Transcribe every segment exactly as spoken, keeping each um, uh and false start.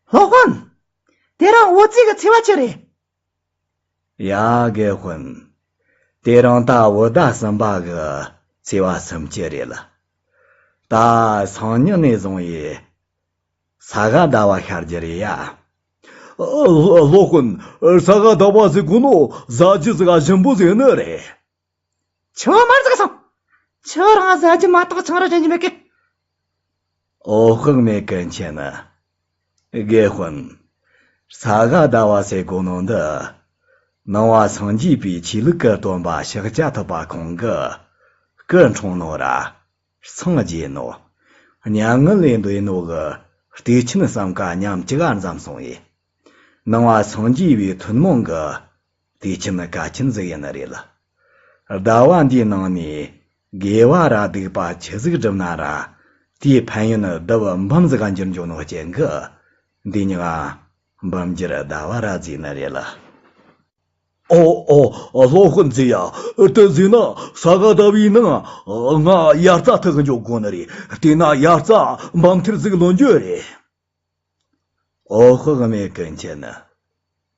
སློབ་དཔོན། དེ་རིང་བོད་རྩིས་ཀྱི་ཚེས་པ་ཅི་རེད། ཡ་དགེ་དཔོན། དེ་རིང་ད་བོད་ཟླ་གསུམ་པ་གི་ཚེས་པ་སུམ་ཅུ་རེད་ལ། ད་སང་ཉིན་ནས་བཟུང་ཡས་ས་ག་ཟླ་བ་ཤར་རྒྱུ་རེད་ཡ། ཨ། སློབ་དཔོན། ས་ག་ཟླ་བ་ཟེར་གོ་ནོ་ཟ་རྒྱུ་ཟིག་ག་ཞིམ་པོ་ཟིག་ནི་རེད། ཁྱོད་མར་ཟིག་སོང་། ཁྱོད་རང་ཟ་རྒྱུ་མ་གཏོགས་ཆང་རག་ཅན་གྱི་མེད་གི། འོ། དཔག་མེད་ཀུན་མཁྱེན་ནི། དགེ་དཔོན། ས་ག་ཟླ་བ་ཟེར་གོ་ནོ་འདི། ནང་པ་སངས་རྒྱས་པའི་ཆོས་ལུགས་ཀྱི་སྟོན་པ་ཤཱཀྱ་ཐུབ་པ་ཁོང་གི་སྐུ་འཁྲུངས་ནོ་ར། སངས་རྒྱས་ནོ། མྱ་ངན་ལས་འདས་ནོ་གི་དུས་ཆེན་བསམ་ཀ་མཉམ་གཅིག་ག་འཛོམས་སོང་ཡས། ནང་པ་སངས་རྒྱས་པའི་ཐུན་མོང་གི་དུས་ཆེན་གལ་ཆེན་ཟིག་ཡིན་ནི་རེད་ལ། ཟླ་བ་འདིའི་ནང་ནས་དགེ་བ་ར་སྡིག་པ་ཆི་ཟིག་བསྒྲུབས་ན་ར། དེའི་ཕན་ཡོན་ལྡབ་འབུམ་ཟིག་ག་འགྱུར་འགྱོ་ནོ་རྐྱེན་གི། འདི་ཉིད་ང་འབུམ་འགྱུར་ཟླ་བ་ར་ཟེར་ནི་རེད་ལ། ཨོ་ཨོ། སློབ་དཔོན་ཟེར་ཡ། དེ་ཟེར་ན་ས་ག་ཟླ་བའི་ནང་ང་དབྱར་རྩྭ་ཐུག་གི་འགྱོ་དགོ་ནི་རེད། དེ་ན་དབྱར་རྩྭ་འབུམ་ཐེར་ཟིག་ལོན་རྒྱུ་རེད། འོ། དཔག་མེད་ཀུན་མཁྱེན།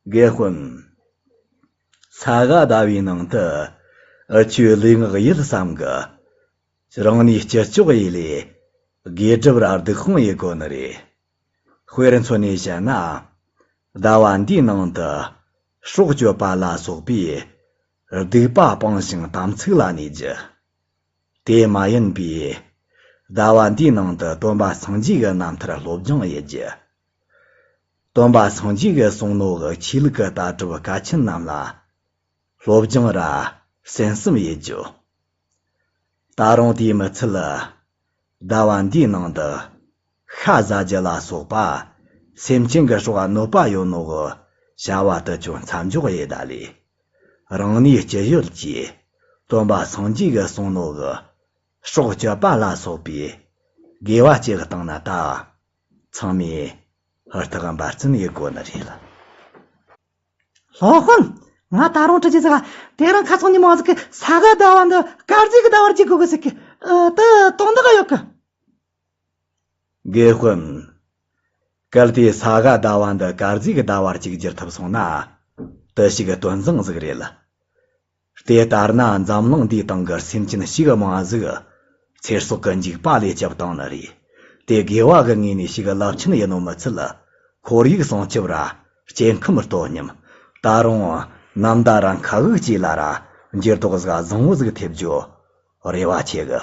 དགེ་དཔོན། ས་ག་ཟླ་བའི་ནང་དུ་འུ་ཆོས་ལུས་ངག་ཡིད་གསུམ་གི་རང་ནུས་ཅི་ལྕོགས་ཡས་ལས་དགེ་སྒྲུབ་ར་སྡིག་སྤོང་ཡེད་དགོ་ནི་རེད། དཔེར་མཚོན་ནས་བཤད་ན། ཟླ་བ་འདིའི་ནང་དུ་སྲོག་གཅོད་པ་ལ་སོགས་པའི་སྡིག་པ་སྤངས་ཤིང་དམ་ཚིག་ལ་གནས་རྒྱུ། དེ་མ་ཡིན་པའི་ཟླ་བ་འདིའི་ནང་དུ་སྟོན་པ་སངས་རྒྱས་ཀྱི་རྣམ་ཐར་སློབ་སྦྱོང་ཡེད་རྒྱུ། སྟོན་པ་སངས་རྒྱས་ཀྱིས་གསུངས་ནོ་གི་ཆོས་ལུགས་ཀྱི་ལྟ་གྲུབ་གལ་ཆེན་རྣམས་ལ་སློབ་སྦྱོང་ར་གསན་བསམ་ཡེད་རྒྱུ། ད་རུང་དེའི་མི་ཚད་ལ། ཟླ་བ་འདིའི་ནང་དུ་ཤ་ཟ་རྒྱུ་ལ་སོགས་པ་སེམས་ཅན་གྱི་སྲོག་གནོད་པ་ཡོད་ནོ་གི་བྱ་བ་དེ་ཚོ་མཚམས་འཇོག་ཡེད་ད་ལས། རང་ནུས་ཅི་ཡོད་ཀྱིས་སྟོན་པ་སངས་རྒྱས་ཀྱིས་གསུངས་ནོ་གི་སྲོག་གཅོད་པ་ལ་སོགས་པའི་དགེ་བ་བྱེད་བཏང་ན་ད་ཚང་མས་ཧུར་ཐག་འབད་བརྩོན་ཡེད་དགོ་ནི་རེད་ལ། སློབ་དཔོན། ང་ད་རུང་དྲི་རྒྱུ་ཟིག་དེ་རིང་ཁ་སང་ཉིན་མོ་ཟིག་གི་ས་ག་ཟླ་བ་འདི་དཀར་ཟས་ཀྱི་ཟླ་བར་བརྩི་དགོ་གི་ཟེར་གི། ཨ། དེ་དོན་དག་ཡོད་གི། དགེ་དཔོན། གལ་ཏེ་ས་ག་ཟླ་བ་འདི་དཀར་ཟས་ཀྱི་ཟླ་བར་གཅིག་བསྒྱུར་ཐུབ་སོང་ན། དེ་ཞིག་གི་དོན་བཟང་ཟིག་རེད་ལ། དེ་ལྟར་ན་འཛམ་གླིང་འདིའི་སྟེང་གི་སེམས་ཅན་ཞིག་མང་ཟིག་ཚེ་སྲོག་གི་འཇིགས་པ་ལས་སྐྱོབ་བཏང་ནི་རེད། དེ་དགེ་བ་གི་ངོས་ནས་ཞིག་རླབས་ཆེན་ཡིན་ནོ་མི་ཚད་ལ། ཁོར་ཡུག་སྲུང་སྐྱོབ་ར་སྐྱེ་ཁམས་སྟོབས་ཉམས། ད་རུང་ནམ་ཟླ་ར་མཁའ་དབུགས་བཅས་ལ་ར་འགྱུར་ལྡོག་ཟིག་བཟང་བོ་ཟིག་ཐེབས་རྒྱུ་རེ་བ་ཆེ་གི།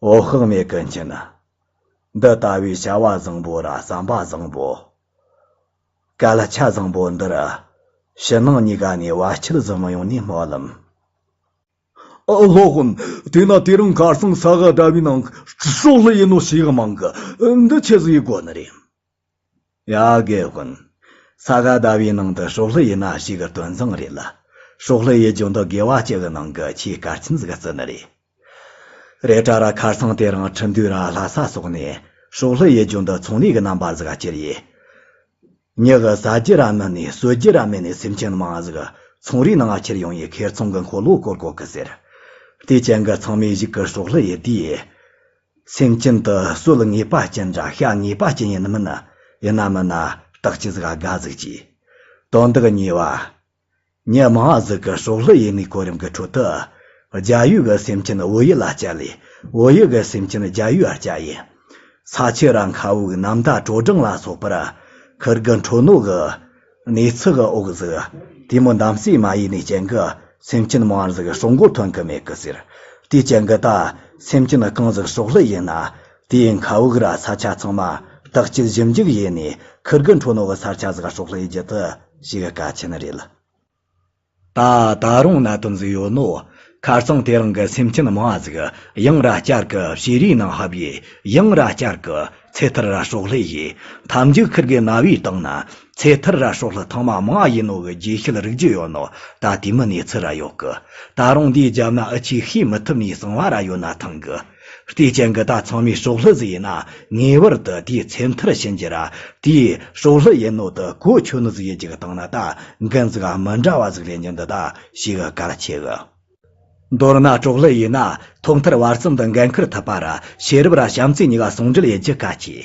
འོ། དཔག་མེད་ཀུན་མཁྱེན། འདི་ལྟ་བུའི་བྱ་བ་བཟང་པོ་ར་བསམ་པ་བཟང་པོ། སྐད་ཆ་བཟང་པོ་འདིར་ཕྱི་ནང་གཉིས་ཀ་ནས་བར་ཆད་བཟོ་མི་ཡོང་ནི་སྨོན་ལམ། ཨ། སློབ་དཔོན། དེས་ན་དེ་རིང་ཁ་སང་ས་ག་ཟླ་བའི་ནང་སྲོག་བླུ་ཡེད་ནོ་ཞེ་གི་མང་གི། འདི་ཆི་ཟིག་ཡེད་དགོ་ནི་རེད། ཡ་དགེ་དཔོན། ས་ག་ཟླ་བའི་ནང་དུ་སྲོག་བླུ་ཡེད་ན་ཞེ་གི་དོན་བཟང་རེད་ལ། སྲོག་བླུ་ཡེད་རྒྱུ་འདི་དགེ་བ་བཅུ་གི་ནང་གི་ཆེས་གལ་ཆེན་ཟིག་བརྩི་ནི་རེད། རེད་དྲ་ར་ཁ་སང་དེ་རིང་ཁྲི་འདུས་ར་ལྷ་ས་སོགས་ནས་སྲོག་བླུ་ཡེད་རྒྱུ་འདི་ཚོང་ལས་ཀྱི་རྣམ་པ་ཟིག་ག་གྱུར་ཡས། མྱི་གིས་ཟ་རྒྱུ་ར་མིན་ནས་གསོད་རྒྱུ་ར་མེད་ནས་སེམས་ཅན་མང་ཟིག་ཚོང་རའི་ནང་ཁྱེར་ཡོང་ཡས་ཁེར་ཚོང་གི་འཁོར་ལོ་བསྐོར་གོ་གི་ཟེར། དེ་ཅན་གི་ཚང་མས་ཞིག་གི་སྲོག་བླུ་ཡེད་དུས། སེམས་ཅན་དེ་གསོད་ངེས་པ་ཅན་ར་བཤའ་ངེས་པ་ཅན་ཡིན་མིན། ཡིན་ན་མིན་ན་བརྟག་དཔྱད་ཟིག་ག་ཟིག་གྱིས། དོན་དག་གཉིས་པ། མྱི་མང་ཟིག་གིས་སྲོག་བླུ་ཡེད་ནི་གོ་རིམ་གྱི་ཁྲོད་དུ། རྒྱ་ཡུལ་གྱི་སེམས་ཅན་བོད་ཡུལ་ལ་བསྐྱལ་ལས། བོད་ཡུལ་གྱི་སེམས་ཅན་རྒྱ་ཡུལ་ལ་བསྐྱལ་ཡས། ས་ཆུ་ར་མཁའ་དབུགས་ནམ་ཟླ་དྲོ་གྲང་ལ་སོགས་པར་ཁུར་གི་འཕྲོད་ནོ་གི་གནས་ཚུལ་གི་འོག་ཟིག་དེ་མོ་འདམ་སེ་མ་ཡེད་ནི་ཅན་གི་སེམས་ཅན་མང་ཟིག་སྲོག་མགོ་ཐོན་གི་མེད་གི་ཟེར། དེ་ཅན་གི་ད་སེམས་ཅན་གང་ཟིག་སྲོག་བླུ་ཡེད་ན། དེའི་མཁའ་དབུགས་ར་ས་ཆ་ཚང་མ་བརྟག་དཔྱད་ཞིབ་འཇུག་ཡེད་ནས་ཁུར་གི་འཕྲོད་ནོ་གི་ས་ཆ་ཟིག་སྲོག་བླུ་ཡེད་རྒྱུ་དེ་ཞེ་གི་གལ་ཆེན་རེད། ད་ད་རུང་གནད་དོན་ཟིག་ཡོད་ནོ། ཁ་སང་དེ་རིང་གི་སེམས་ཅན་མང་ཟིག་ཡང་ར་བསྐྱར་གི་བྱེ་རའི་ནང་ལྷབ་ཡས། ཡང་ར་བསྐྱར་གི་ཚེ་ཐར་ར་སྲོག་བླུ་ཡས། མཐའ་མཇུག་ཁུར་གི་རྣ་བའི་སྟེང་ན་ཚེ་ཐར་ར་སྲོག་བླུ་ཐེངས་མ་མང་ཡེད་ནོ་གི་རྗེས་ཤུལ་རིག་རྒྱུ་ཡོད་ནོ། ད་དེ་མོ་གནས་ཚུལ་ར་ཡོད་གི། ད་རུང་འདིའི་རྒྱབ་ན་འུ་ཆོས་ཤེས་མི་ཐུབ་ནི་གསང་བ་ར་ཡོད་ན་ཐང་གི། དེ་ཅན་གི་ད་ཚང་མས་སྲོག་བླུ་ཟིག་ཡེད་ན་ངེས་པར་དུ་དེའི་ཚེ་མཐར་ཕྱིན་རྒྱུ་ར། དེའི་སྲོག་བླུ་ཡེད་ནོ་དེ་གོ་ཆོད་ནི་ཟིག་ཡེད་རྒྱུ་གི་སྟེང་ན་ད་འགན་ཟིག་མི་འདྲ་བ་ཟིག་ལེན་རྒྱུ་འདི་ད་ཞེ་གི་གལ་ཆེ་གི། མདོར་ན་སྲོག་བླུ་ཡེད་ན་ཐོག་མཐར་བར་གསུམ་དུ་འགན་ཁུར་ཐུབ་པ་ར། ཤེས་རབ་ར་བྱམས་བརྩེ་གཉིས་ཀ་ཟུང་འབྲེལ་ཡེད་རྒྱུ་གལ་ཆེ།